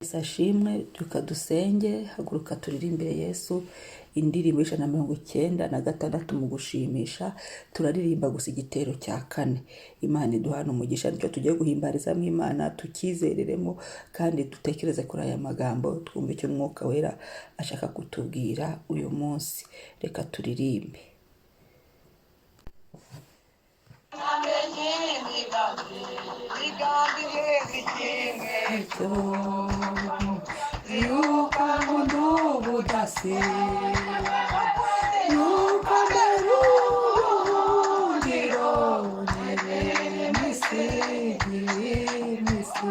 Yesu ashimwe. Reka dusenge. Haguruka turirimbire Yesu indirimbo 196 mu gushimisha. Turaririmba gusa igitero cya kane. Imana iduhana umugisha. Nicyo tugiye guhimbarizamo Imana, tukizereremo kandi dutekereze kuri aya magambo, twumve icyo Umwuka Wera ashaka kutubwira uyu munsi. Reka turirimbe. Yuko nkunda ubudasiba, yuko mbera ubuhungiro, nkiri mu isi, nkiri mu isi.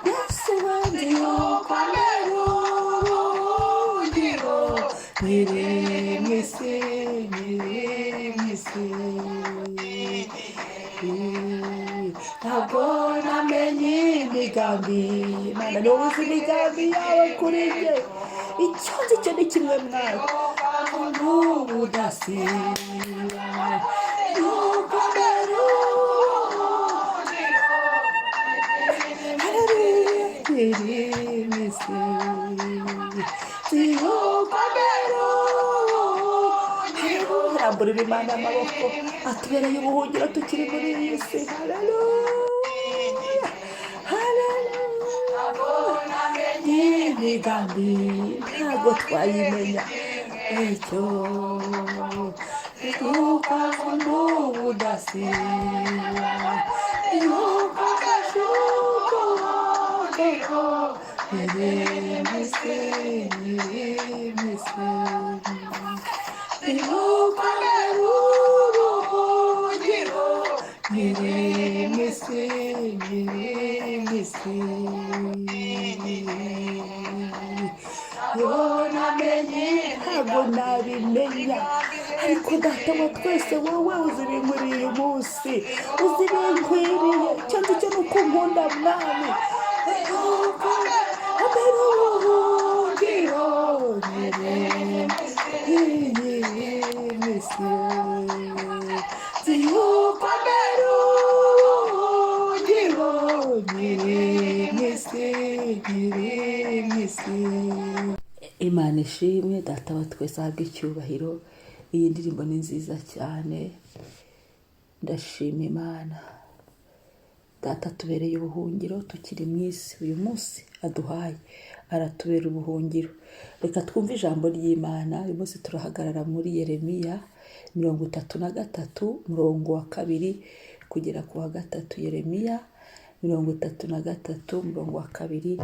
Yesu wanjye, yuko mbera ubuhungiro, nkiri mu isi, nkiri mu isi. Ntabwo namenye imigambi. Imana, niba uzi imigambi yawe kuri njye, icyo nzi cyo ni kimwe, mwawe n'ubudasiba, yuko mbere. Haleluya, nkiri mu isi, yuko mbere. Ramburira Imana amaboko, atubereye ubuhungiro tukiri muri iyi si. Haleluya, haleluya. Imigambi ntabwo twayimenya, icyo yuko n'ubudasiba, yuko gashuko iri mu isi, iri mu isi, yuko mbere ubuhungiro, nkiri mu isi, nkiri mu isi. Yo namenye, ntabwo nabimenya, ariko Data wa twese, wowe uzi ibinkwiriye uyu munsi, uzi ibinkwiriye. Icyo nzi cyo ni uko unkunda, Mwami, yuko mbere ubuhungiro, nkiri mu isi, nzi yuko mbere ubuhungiro, nkiri mu isi, nkiri mu isi. Imana ishimwe, Data wa twese ahabwe icyubahiro. Iyi ndirimbo ni nziza cyane, ndashima Imana. Data tubereye ubuhungiro tukiri mu isi. Uyu munsi aduhaye, aratubera ubuhungiro. Reka twumve ijambo ry'Imana. Uyu munsi turahagarara muri Yeremiya 33, umurongo wa 2 kugera ku wa 3. Yeremiya 33, umurongo wa 2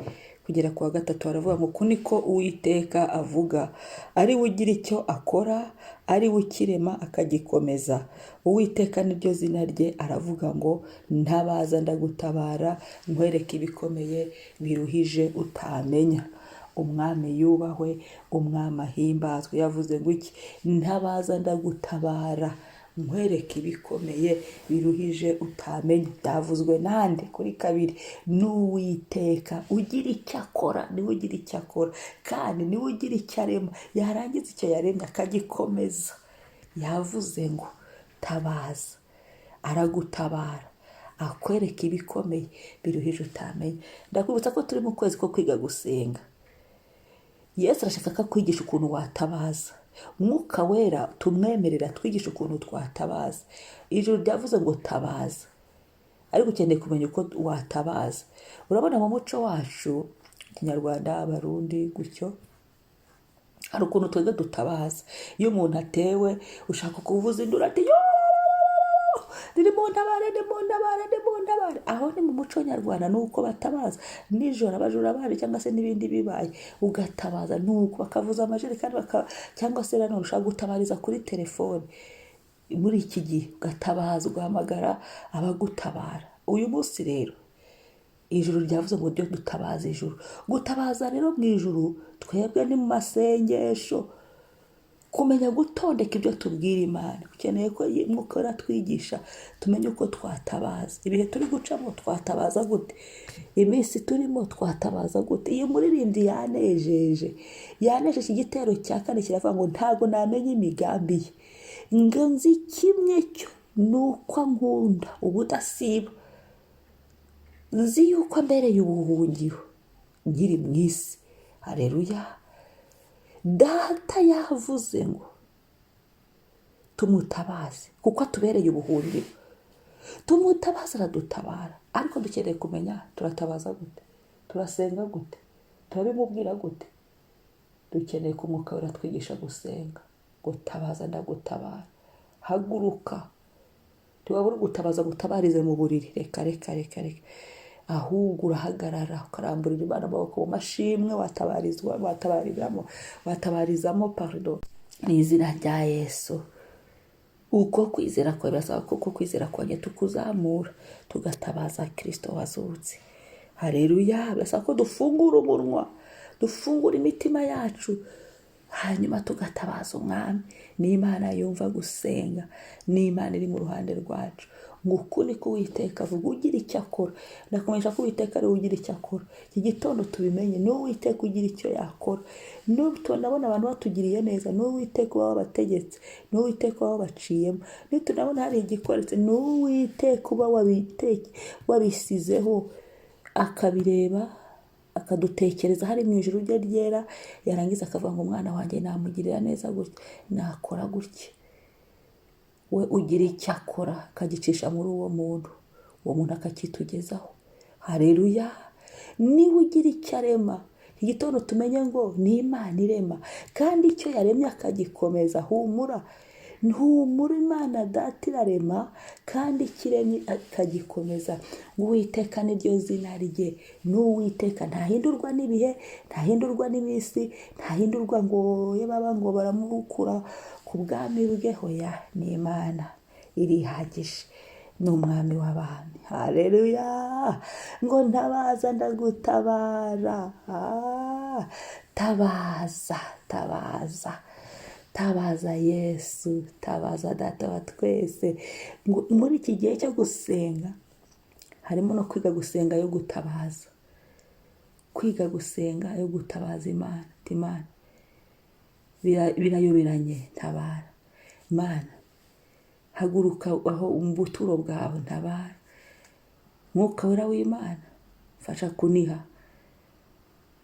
kugera ku wa 3, haravuga ngo: "Uku niko Uwiteka avuga, ari we ugira icyo akora, ari we ukirema akagikomeza, Uwiteka niryo zina rye. Aravuga ngo: Ntabaza ndagutabara, nkwereke ibikomeye biruhije utamenya." Umwami yubahwe, Umwami ahimbazwe. Yavuze ngo iki? "Ntabaza ndagutabara, nkwereke ibikomeye biruhije utamenya." Byavuzwe nande? Kuri kabiri, n'Uwiteka ugira icyo akora. Niwe ugira icyo akora kandi niwe ugira icyo arema, yarangiza icyo yaremye akagikomeza. Yavuze ngo tabaza, aragutabara, akwereka ibikomeye biruhije utamenya. Ndakwibutsa ko turi mu kwezi ko kwiga gusenga. Yesu arashaka ko akwigisha ukuntu watabaza. Mwuka Wera tumwemerera twigisha ukuntu twatabaza. Ijuru ryavuze ngo tabaza, ariko ukeneye kumenya uko watabaza. Urabona, mu muco wacu Kinyarwanda, Abarundi gutyo, hari ukuntu twebwe dutabaza. Iyo umuntu atewe, ushaka kuvuza induru ati: "Yoo, ni mu ntabare, ni mu ntabare, ni mu ntabare." Aho ni mu muco nyarwanda, ni uko batabaza nijoro abajura baje cyangwa se n'ibindi bibaye, ugatabaza ni uko bakavuza amajerekani cyangwa se nanone ushobora gutabariza kuri telefone muri iki gihe, ugatabaza, ugahamagara abagutabara. Uyu munsi rero ijuru ryavuze ngo ryo dutabaza ijuru. Gutabaza rero mu ijuru twebwe ni mu masengesho, kumenya gutondeka ibyo tubwira Imana. Ukeneye ko Mwuka Wera atwigisha tumenye uko twatabaza. Ibihe turi gucamo twatabaza gute? Iminsi turimo twatabaza gute? Iyi muririmbyi yanejeje, yanejeje. Igitero cya kane kiravuga ngo: "Ntabwo namenya imigambi ye, ngo nzi kimwe cyo ni uko ankunda ubudasiba, nzi yuko ambereye ubuhungiro." nkiri mu isi. Hareruya! Data yavuze ngo tumutabaze kuko atubereye ubuhungiro. Tumutabaza aradutabara, ariko dukeneye kumenya turatabaza gute, turasenga gute, turabimubwira gute. Dukeneye ko Umwuka Wera atwigisha gusenga. Gutabaza ndagutabara, haguruka. Ntiwabura gutabaza ngo utabarize mu buriri, reka reka reka reka, ahubwo urahagarara ukaramburira Imana amaboko mu mashimwe, watabarizwa, watabariramo, watabarizamo, pardon, mu izina rya Yesu. Uko kwizera kwawe birasaba ko uko kwizera kwanjye tukuzamura, tugatabaza Kirisito wazutse. Hareruya! Birasaba ko dufungura umunwa, dufungura imitima yacu, hanyuma tugatabaza Umwami. N'Imana yumva gusenga, n'Imana iri mu ruhande rwacu. Ngo uku niko Uwiteka avuga, ugira icyo akora. Ndakumenyesha ko Uwiteka ariwe ugira icyo akora. Iki gitondo tubimenye, ni Uwiteka ugira icyo yakora. Nitunabona abantu batugiriye neza, ni Uwiteka uba wabategetse, ni Uwiteka uba wabaciyemo. Nitunabona hari igikoretse, ni Uwiteka uba wabisizeho, akabireba, akadutekereza hari mu ijuru rye ryera, yarangiza akavuga ngo umwana wanjye namugirira neza gutya, nakora gutya. We ugira icyo akora akagicisha muri uwo muntu, uwo muntu akakitugezaho. Hareruya! Niba ugira icyo arema, igitondo tumenye ngo ni Imana irema, kandi icyo yaremye akagikomeza. Humura, humura, Imana Data irarema kandi ikiremye akagikomeza. Ngo Uwiteka niryo zina rye, ni Uwiteka, ntahindurwa n'ibihe, ntahindurwa n'iminsi, ntahindurwa ngo ye baba ngo baramukura ku bwami bwe. Hoya, ni Imana irihagije, ni Umwami w'abami. Hareruya! Ngo ntabaza ndagutabara. Tabaza, tabaza, tabaza Yesu, tabaza Data wa twese. Ngo muri iki gihe cyo gusenga harimo no kwiga gusenga yo gutabaza, kwiga gusenga yo gutabaza Imana. Ati Imana birayoberanye, ntabara. Imana haguruka aho mu buturo bwawe, ntabara. Mwuka Wera w'Imana mfasha kuniha.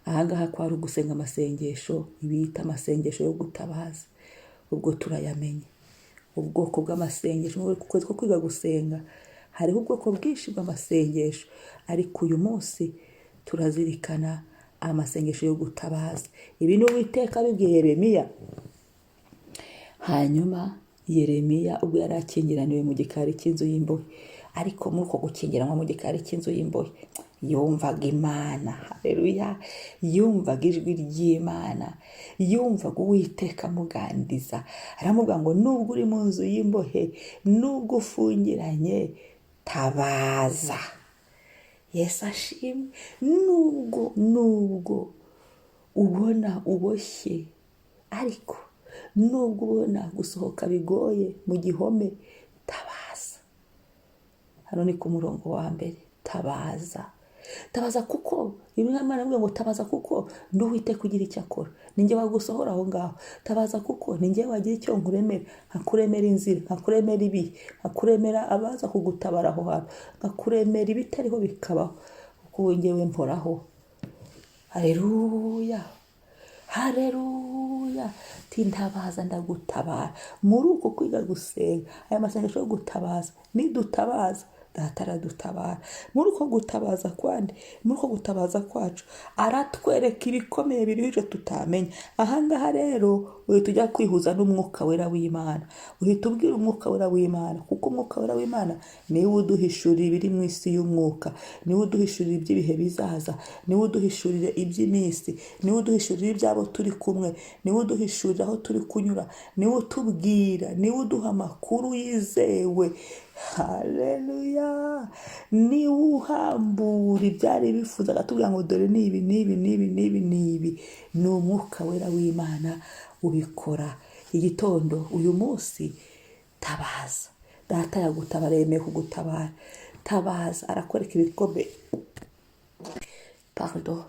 Ahangaha kwari ugusenga amasengesho bita amasengesho yo gutabaza. Ubwo turayamenye ubwoko bw'amasengesho. Muri uku kwezi ko kwiga gusenga hariho ubwoko bwinshi bw'amasengesho, ariko uyu munsi turazirikana amasengesho yo gutabaza. Ibi ni Uwiteka abibwiye Yeremiya. Hanyuma Yeremiya ubwo yari akingiraniwe mu gikari cy'inzu y'imbohe, ariko muri uko gukingiranwa mu gikari cy'inzu y'imbohe yumvaga Imana. Haleluya! Yumvaga ijwi ry'Imana, yumvaga Uwiteka amuganiriza, aramubwira ngo nubwo uri mu nzu y'imbohe, nubwo ufungiranye, tabaza. Yesu ashimwe. Nubwo ubona uboshye, ariko nubwo ubona gusohoka bigoye mu gihome, tabaza. Hano ni ku murongo wa mbere. Tabaza, tabaza, kuko Imana ivuga ngo tabaza kuko ndi Uwiteka ugira icyo akora, ni njye wagusohora aho ngaho. Tabaza kuko ni njye wagira icyo nkuremera, nkakuremera inzira, nkakuremera ibihe, nkakuremera abaza kugutabara aho hantu, nkakuremera ibitariho bikabaho, kuko ubu njyewe mporaho. Haleluya, haleluya! Tintabaza ndagutabara. Muri uko kwiga gusenga aya masengesho yo gutabaza, nidutabaza Data aradutabara. Muri uko gutabaza kwandi, muri uko gutabaza kwacu, aratwereka ibikomeye biruhije tutamenya. Ahangaha rero uhita ujya kwihuza n'Umwuka Wera w'Imana, uhita ubwira Umwuka Wera w'Imana, kuko Umwuka Wera w'Imana niwe uduhishurira ibiri mu isi y'umwuka, niwe uduhishurira iby'ibihe bizaza, niwe uduhishurira iby'iminsi, niwe uduhishurira iby'abo turi kumwe, niwe uduhishurira aho turi kunyura, niwe utubwira, niwe uduha amakuru yizewe. Haleluya! Niwe uhambura ibyari bifuza, akatubwira ngo dore ni ibi n'ibi n'ibi n'ibi n'ibi. Ni Umwuka Wera w'Imana ubikora. Igitondo uyu munsi, tabaza. Data yagutabara, yemeye kugutabara. Tabaza, arakwereka ibikombe. Pardon.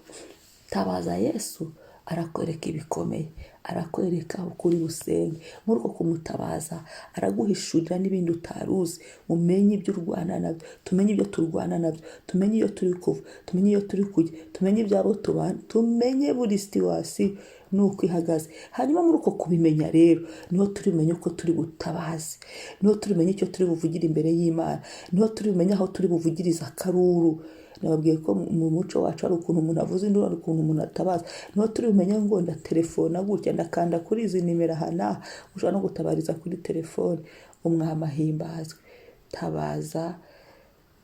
Tabaza Yesu Arakwereka ibikomeye, arakwereka uko uri busenge. Muri uko kumutabaza araguhishurira n'ibindi utari uzi. Umenye ibyo urwana nabyo, tumenye ibyo turwana nabyo, tumenye iyo turi kuva, tumenye iyo turi kujya, tumenye ibyabo tubana, tumenye buri situation n'uko ihagaze. Hanyuma muri uko kubimenya rero niho turi bumenye uko turi butabaze, niho turi bumenye icyo turi buvugire imbere y'Imana, niho turi bumenye aho turi buvugirize akaruru. Nababwiye ko mu muco wacu hari ukuntu umuntu avuza induru, hari ukuntu umuntu atabaza. Niho turi bumenye ngo ndatelefona gutya, ndakanda kuri izi nimero aha n'aha. Ushobora no gutabariza kuri telefone. Umwami ahimbazwe. Tabaza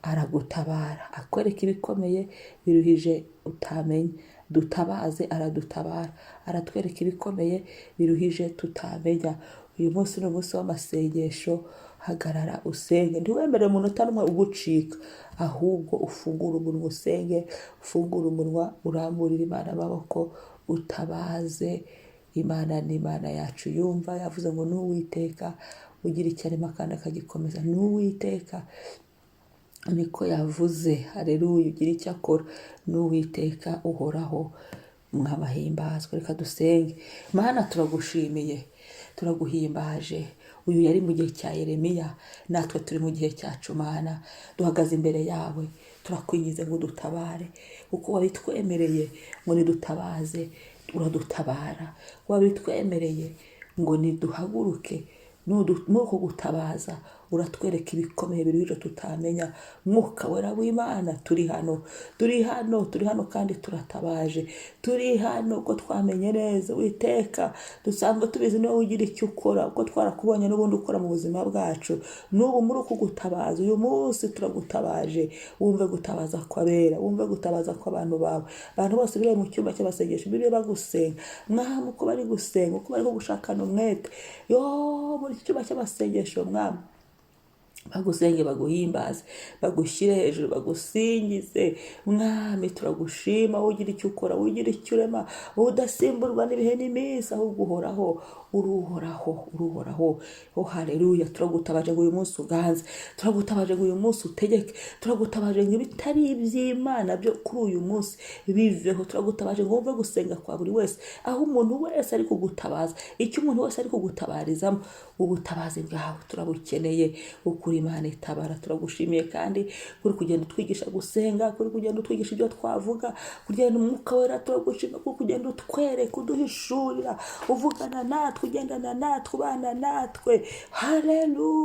aragutabara, akwereka ibikomeye biruhije utamenya. Dutabaze aradutabara, aratwereka ibikomeye biruhije tutamenya. Uyu munsi ni umunsi w'amasengesho. Hagarara usenge, ntiwemere umunota n'umwe ugucika, ahubwo ufungure umunwa usenge, ufungure umunwa uramburire Imana amaboko, utabaze Imana. Ni Imana yacu yumva. Yavuze ngo ni Uwiteka ugira icyo arema kandi akagikomeza. Ni Uwiteka niko yavuze. Hareruya! Ugira icyo akora ni Uwiteka uhoraho. Mwabahimbazwa. Reka dusenge. Mana, turagushimiye, turaguhimbaje. Uyu yari mu gihe cya Yeremiya, natwe turi mu gihe cyacu. Mana, duhagaze imbere yawe, turakwinginze ngo udutabare, kuko wabitwemereye ngo nidutabaze uradutabara. Wabitwemereye ngo niduhaguruke, muri uko gutabaza uratwereka ibikomeye biruhije tutamenya. Mwuka Wera w'Imana, turi hano, turi hano, turi hano kandi turatabaje. Turi hano uko twamenye neza Witeka, dusanzwe tubizi niwe ugira icyo ukora, uko twarakubonye n'ubundi ukora mu buzima bwacu. N'ubu muri uku gutabaza uyu munsi turagutabaje, wumve gutabaza kw'abera, wumve gutabaza kw'abantu bawe. Abantu bose biri mu cyumba cy'abasengesho biri bagusenga, Mwami, uko bari gusenga, uko bari gushakana umwete yo muri iki cyumba cy'amasengesho, Mwami, bagusenge, baguhimbaze, bagushyire hejuru, bagusingize. Mwami, turagushima wowe ugira icyo ukora, wowe ugira icyo urema, wowe udasimburwa n'ibihe n'iminsi, ahubwo uhoraho, uruhoraho, uruhoraho. Oh haleluya! Turagutabaje ngo uyu munsi uganze, turagutabaje ngo uyu munsi utegeke, turagutabaje ngo ibitari iby'Imana byo kuri uyu munsi biveho. Turagutabaje ngo wumve gusenga kwa buri wese, aho umuntu wese ari kugutabaza, icyo umuntu wese ari kugutabarizamo. Ubutabazi bwawe turabukeneye, ukuri Imana itabara. Turagushimiye kandi kuri kugenda utwigisha gusenga, kuri kugenda utwigisha ibyo twavuga, kugenda Umwuka Wera, turagushima kuri kugenda utwereka, uduhishurira, uvugana natwe, ugendana natwe, ubana natwe.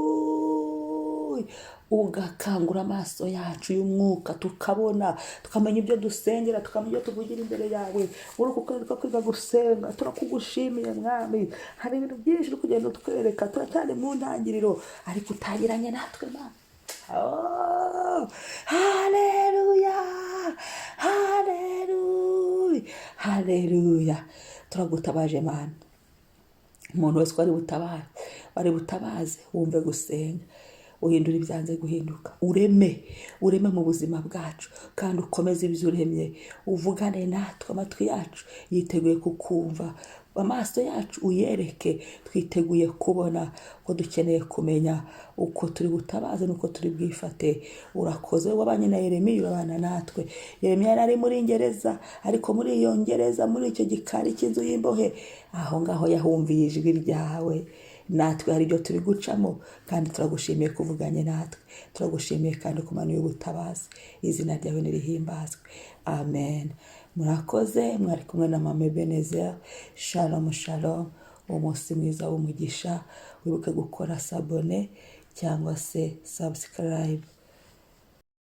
Haleluya! Ugakangura amaso yacu y'umwuka, tukabona, tukamenya ibyo dusengera, tukamenya ibyo tuvugira imbere yawe. Muri uku kwezi ko kwiga gusenga, turakugushimiye Mwami. Hari ibintu byinshi uri kugenda utwereka, turacyari mu ntangiriro, ariko utangiranye natwe Mana. Oh, haleluya, haleluya, haleluya! Turagutabaje Mana. Umuntu wese wari butabare, wari butabaze, wumve gusenga, uhindura ibyanze guhinduka, ureme, ureme mu buzima bwacu, kandi ukomeze ibyo uremye. Uvugane natwe, amatwi yacu yiteguye kukumva, amaso yacu uyereke, twiteguye kubona ko dukeneye kumenya uko turi butabaze n'uko turi bwifate. Urakoze, wabanye na Yeremiya, urabana natwe. Yeremiya yari ari muri gereza, ariko muri iyo gereza, muri icyo gikari cy'inzu y'imbohe, aho ngaho yahumviye ijwi ryawe. Natwe hari ibyo turi gucamo, kandi turagushimiye kuvuganye natwe, turagushimiye kandi kumanuye ubutabazi. Izina ryawe nirihimbazwe. Amen. Murakoze, mwari kumwe na Mama Ebenezer. Shalom, shalom. Umunsi mwiza w'umugisha. Wibuke gukora s'abonner cyangwa se subscribe.